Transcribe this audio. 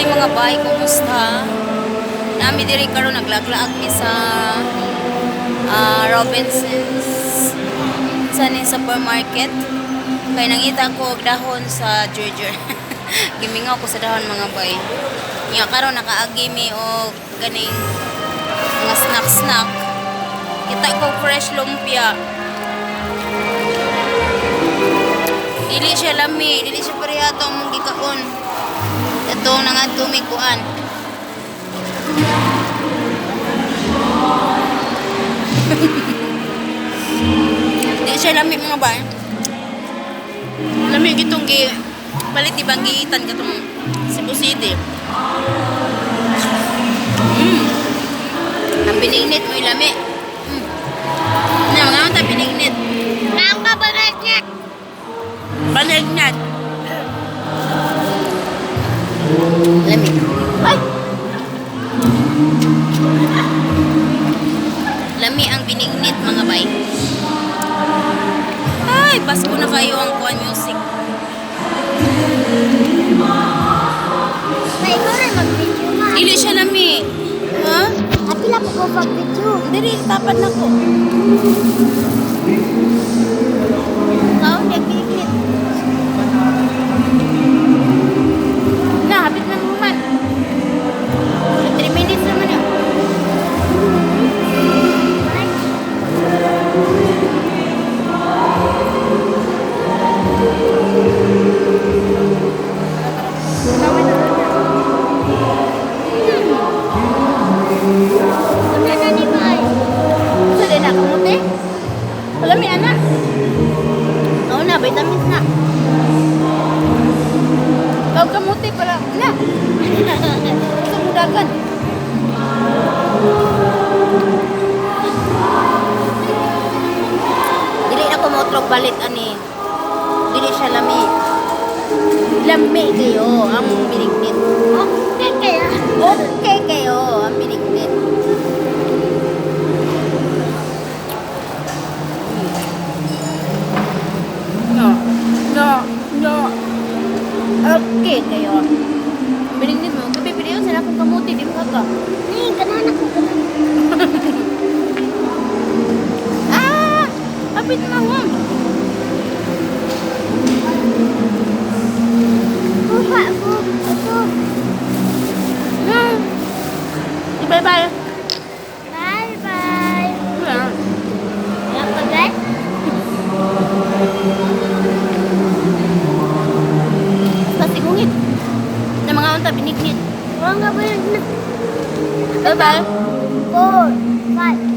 Hi mga bay, kumusta? Nami diri karon, naglaglaag mi sa Robinsons sa ning supermarket. Kay nangita ko og dahon sa Georgia. Gimingaw ko sa dahon, mga bay. Nya karon nakaagi mi og ganing mga snack snack. Kita ko fresh lumpia. Dili siya lami, dili siya pareha atong among gikaon. Ito nangadto mi kuan. Di siya lami, mga bay. Lami gitong gi palit di bang giitan katong Cebu City. Ang binignit mo lami. Na mga ta binignit. Nang babanagnat. Binignit. Lami. Ay! Lami ang binignit, mga bay. Ay, Pasko na kayo ang kuan music. May ikaw rin mag-video, ma. Dili siya lami. Ha? Apila po ko mag-video. Dili, tapad na ko. Ikaw, nag-binignit. Na, hapit na naman. 3 minutes naman yun. Ay, Una na ni Mai. Sa din na, kamote? Wala mi anak. Oo na, vitamins na. Kau kamote para na. Sa mudagan. Dili na ko motrog balit ani. Dili siya lami. Lami kayo ang binignit. Okay kaya. Okay kayo ang binignit. No. No. No. Okay kayo. Binignit mo. Gabi, pili yun. Sila kong kamuti. Di mo ka. Ay, ganahan ako, ganahan. Ah! Kapit na mo. Buha ako. Ako. Bye-bye. Bye-bye. Wala pa, guys? Basta sigungit. Na mga unta, binignit. Wala nga ba yun? Bye-bye. Four, five.